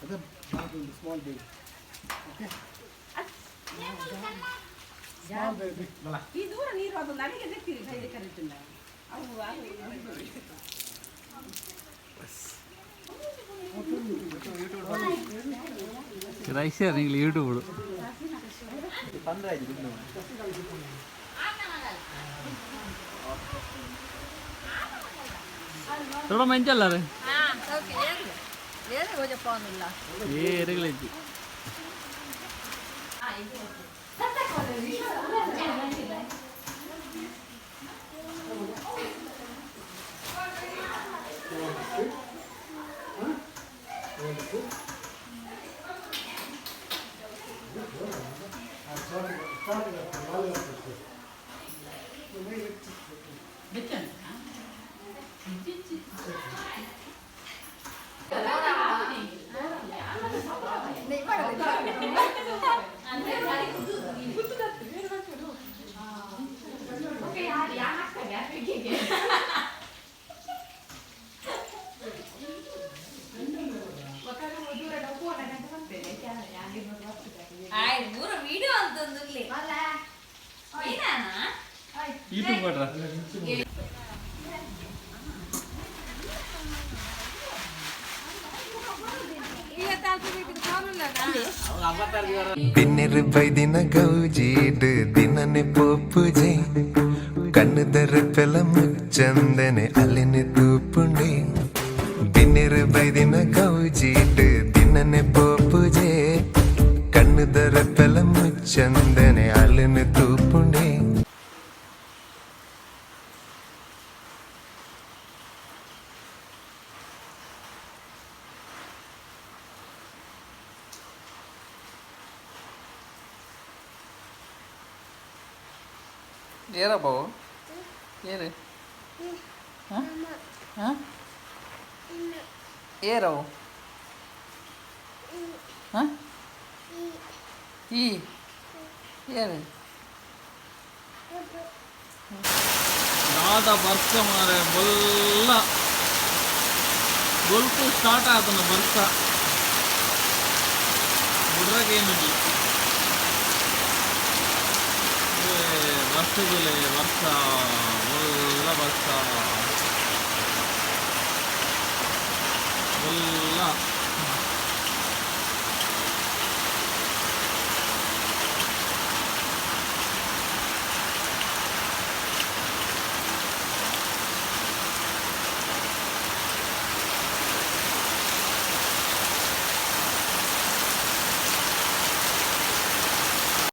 ಅದೇ small baby. Okay, small baby. ಈ ದೂರ ನೀರು ಅದು ನನಗೆ ನೆತ್ತಿರಿ ಕೈ ಕರೀತಿಲ್ಲ ಅವು. ರೈಸರ್ ನಿಂಗೆ ಯೂಟ್ಯೂಬ್. ತೊಡ ಮಂಚಲ್ಲ ರೇ. ಏ ಎರೆಗಳಜ್ಜಿ. ಆಯ್ ಮೂರು ವಿಡಿಯೋ ಅಂತಂದಿರ್ಲಿ. ಏನಾನ? ಯೂಟ್ಯೂಬ್ ಕೊಟ್ರ. ಬಿನ್ನೆರ್ ಬೈದಿನ ಗೌಜೀಡ್ ದಿನನೆ ಪೋಪುಜೆ, ಕಣ್ಣುದರ ಪೆಲ ಮುಚ್ಚಂದನೆ ಅಲೆನೆ ತೂಪುಂಡೆ. ಬಿನ್ನೆರ್ ಬೈದಿನ ಗೌಜೀಡ್ ದಿನನೆ ಪೋಪುಜೆ, ಕಣ್ಣುದರ ಪೆಲ ಮುಚ್ಚಂದನೆ ಅಲೆನೆ ತೂಪುಂಡೆ. ಏರ ಬಾವು, ಏರು ಹಾಂ, ಏರವು ಹಾಂ, ಈ ಏರು ದಾದ ಬರ್ಸ ಮಾರೆ. ಬೊಲ್ಲ ಬೊಲ್ಪು ಸ್ಟಾರ್ಟ್ ಆತನ ಬರ್ಸ ಬುಡ್ರಗೇನುಜಿ. ವರ್ಷದಲ್ಲೇ ವರ್ಷ ಒಲ್ಲ ವರ್ಷ ಒಲ್ಲ.